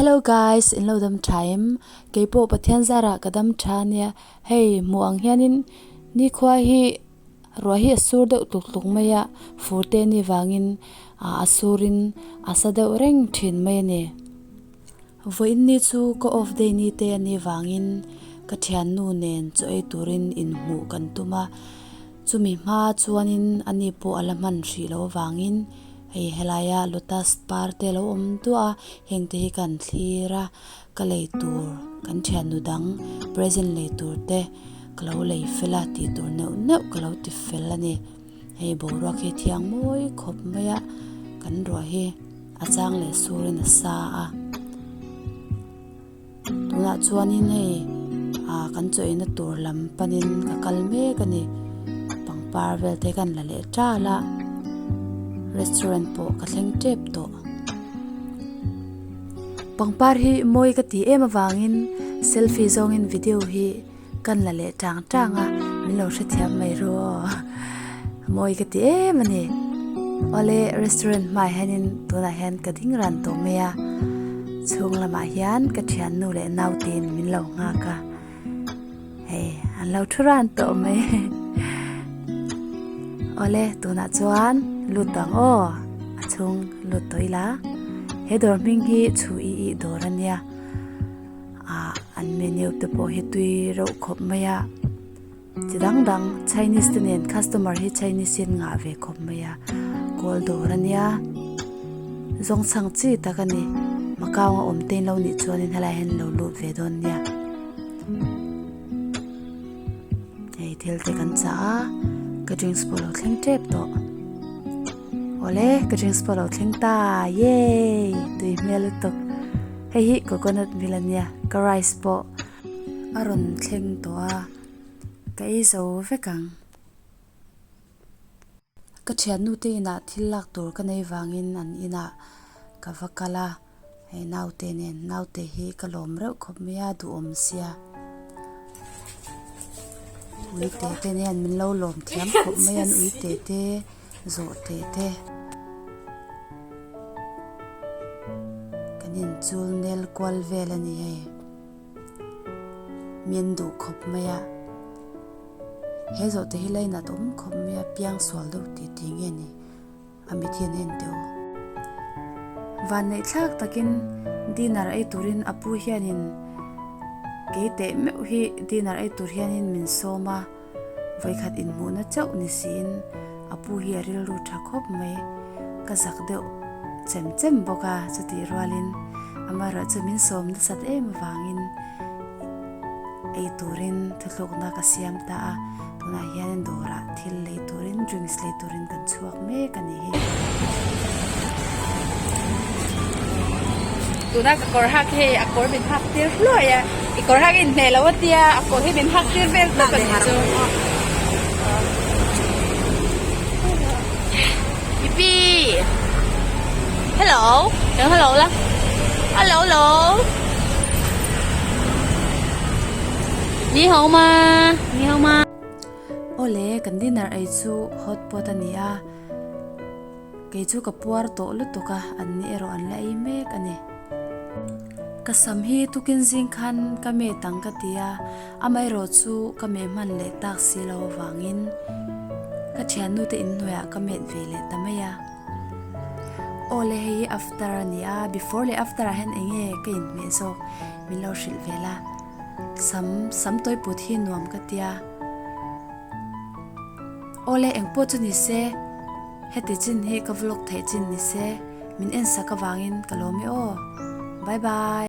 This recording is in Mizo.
Hello guys, in lo dam tha em? Keipawh Pathian zarah ka dam tha ania, hei hmuh ang hianin nikhua hi ruah hi a sur deuh tluk tluk mai a, fur te ni vangin ah a surin a sa deuh reng thin mai a ni. Vawiin ni chu ka off day ni te a nih vangin ka thiannu nen chaw ei turin inhmuh kan tum a, chumi hma chuanin ani pawh a la hman hrih loh avangin hei helaia lotus par te a lo awm duah a, heng te hi kan thlir a, ka lei tur kan thiannu dang present lei tur te ka lo lei fel a tih tur neuh neuh ka lo ti fel a ni. Hei boruak hi thiang mawi khawp mai a, kan ruah hi a chang leh surin a sa a. Tunah chuanin hei ah kan chaw eina tur lam panin ka kal mek a ni. Pangpar vel te kan la leh tal a, restaurant pawh ka thleng tep tawh. Pangpar hi mawi ka ti em avangin selfie zawngin video hi. Kan la leh tang tang a, min lo hrethiam mai ru aw. Mawi ka ti em a ni. Awle restaurant hmaah hianin tunah hian ka ding ran tawh mai a, chhung lamah hian ka thiannu leh nautein min lo nghak a, hei an lo thu ran tawh mai. Awle tunah chuan lut tawh ang aw, a chhung lut tawh ila. He dawr hming hi chhu i ih dawr a nia. Ah an menu te pawh hi tui reuh khawp mai a chi dang dang chinese te nen customer hi chinese in ngah ve khawp mai a kawl dawr ania zawng chhang chi tak a ni macau a awm te in lo nih chuanin helai hian lo lut ve dawn nia hei thil te kan chah a ka drinks pawh a lo thleng tep tawh awle ka drinks pawh a lo thleng ta yay tui hmel lutuk. Hei hi coconut milk a nia ka rice pawh a rawn thleng tawh a ka ei zo vek ang. Ka thiannu te inah thil lak tur ka nei vangin an inah ka va kal a hei naute nen naute hi ka lawm reuh khawp mai a duhawm sia uite te nen min lo lawm thiam khawp mai a an uite te. Zawhte te kan inchul nel kual vel a ni hei min duh khawp mai a he zawhte hi lainat awm khawp mai a piang sual deuh tih tih nge ni a mit hian a en teuh vanneih thlak takin dinner ei turin a pu hianin kei teh meuh hi dinner ei tur hianin min sawm a. Vawikhat inhmuhna chauh ni siin a pu hi a rilru tha khawp mai. Ka zak deuh chem chem bawk a, chutih rualin amaherawhchu min sawm nasat em avangin ei turin thuthlukna ka siam ta a, tunah hianin dawrah thil lei turin drinks lei turin kan chhuak mek a nih hi. Tuna ka kawr hak hi a kawr min hak tir hluai a, i kawr hak in hneh lo a tia a kawr hi min hak tir vel tawp a nih chu. Yippee! Hello! Eng hello la? Hello hello! Ni hao ma? Ni hao ma? Awle, kan dinner ei chu hot pot a ni a. Kei chu ka puar tawh lutuk a, an ni erawh an la ei mek a ni. Ka sam hi tukin zing khan ka met ang ka ti a, amaherawh chu ka meh hman leh tak si lo avangin ka thiannu te inhnuaiah ka met ve leh ta mai a. Aw le hei hi after a ni a, before leh after ah hian eng nge ka inhmeh zawk min lo hrilh vel a, sam sam tawi put hi nuam ka tia. Aw le engpawh chu ni se. Heti chin hi ka vlog theih chin ni se, min en sak avangin ka lawm e aw. Bye bye.